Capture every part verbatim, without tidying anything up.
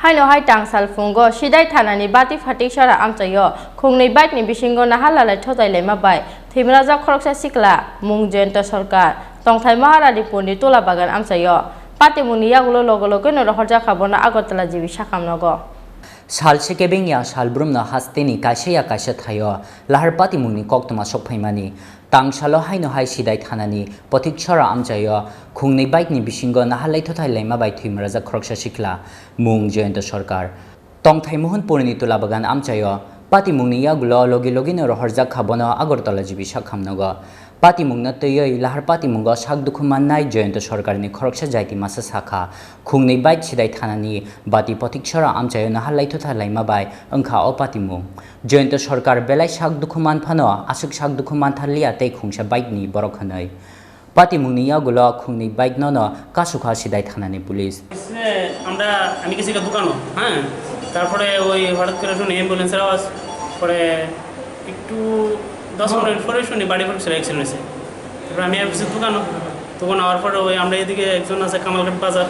Haino hai tangsal phungo Sidai thanani Bati Phatik Sora amchaio khungnwi bike ni bisingo naha lalai thotai laima bai thwimrajak khoroksa sikla mung Jayanta Sarkar tongthai Maharani Purni Tula Bagan amchaio. Patimungni yagulo logo logoino rohorjak kha bono Agartala G B sakhamnogo. Sal se kebeng ya sal brumno hasteni kaisa ya kaisa thaio lahar patimungni koktwma sokphaimani. Tangsalo haino hai Sidai thanani Pothik Sora amchaio khungnwi bike ni bisingo naha laithothai laima bai thwimrajak khoroksa sikla mung Jayanta Sarkar. Tongthai Mohonpurni Tula Bagan amchaio patimungni yagulo logi logino rohorjak kha bono Agartala G B sakhamnogo. Patimungno twiwi lahar patimungo sak dukhu mannai Jayanta Sarkarni khoroksa jaiti masa sakha, khungnwi bike Sidai thanani Bati Pothik Sora amchaio naha laithothai laima bai wngkha o patimung. Jayanta Sarkar belai sak dukhu man phano aswk sak dukhu man thar liya tei khungsa bike ni borok hwnwi. Patimungni yagulo khungnwi bike no no kasukha Sidai thanani police. এসে আমরা, আমি গেছি গা দোকানো, হ্যাঁ, তারপরে ওই হঠাৎ করে শুনি অ্যাম্বুলেন্সের আওয়াজ, পরে একটু দশ মিনিট পরে শুনি বাড়ি পড়ছে অ্যাক্সিডেন্ট হয়েছে। তারপরে আমি আর কিছু দোকানো, দোকান হওয়ার পরে ওই আমরা এদিকে একজন আছে কামালঘাট বাজার,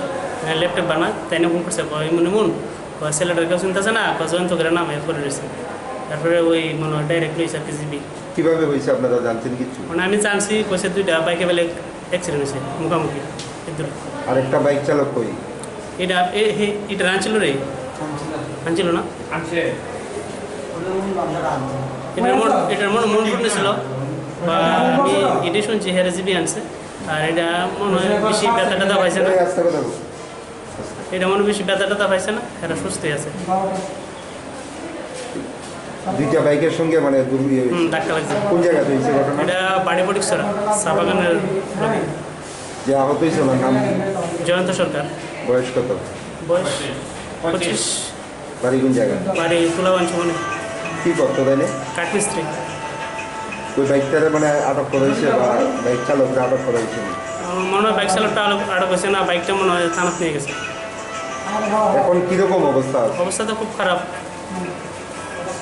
ল্যাপটপ বানায়, তাই নিয়ে ফোন করছে, কয়, "এমন এমন", কয়, "ছেলেটার কেউ চিনতেছে না", কয়, "জয়ন্ত করে নাম এ করে রয়েছে।" তারপরে ওই মনে হয় ডাইরেক্ট লইছে আর টি জি বি। কিভাবে হয়েছে আপনারা জানছেন কিছু? মানে আমি জানছি, কইছে দুইটা বাইকে বেলে অ্যাক্সিডেন্ট হয়েছে মুখামুখি এর দূরে। আরেকটা বাইক চালক কই? এটা, এ, হে, এটা আনছিল রে। আনছিল না? আনছে। এটার মন, এটার মন, মন পড়তেছিল। বা আমি এটাই শুনছি, হেরে জিবি আনছে। আর এটা মনে হয় বেশি ব্যথা ট্যাথা পাইছে না। এই আস্তে কথা বল। এটা মনে হয় বেশি ব্যথা ট্যাথা পাইছে না, এরা সুস্থই আছে। দুইটা বাইকের সঙ্গে মানে দুর্ঘটনা হয়েছে। হুম, ধাক্কা লাগছে। কোন জায়গাতে হয়েছে ঘটনা? এটা বাড়ি ফটিকছড়া, চা বাগানের লগে। যে আহত হয়েছে ওনার নাম কি? জয়ন্ত সরকার। বয়স কত? বয়স পঁচিশ। বাড়ি কোন জায়গা? বাড়ি তুলাবাঞ্চমনে। কি করতো তাইলে? কাঠমিস্ত্রি। ওই বাইকটারে মানে আটক করা হয়েছে বা বাইক চালকরা আটক করা হয়েছে? আমার মনে হয় বাইক চালকটা আটক, আটক হয়েছে না, বাইকটা মনে হয় থানাত নিয়ে গেছে। এখন কিরকম অবস্থা আছে? অবস্থা তো খুব খারাপ,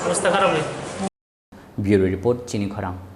অবস্থা খারাপই। Bureau report, Chini Khorang.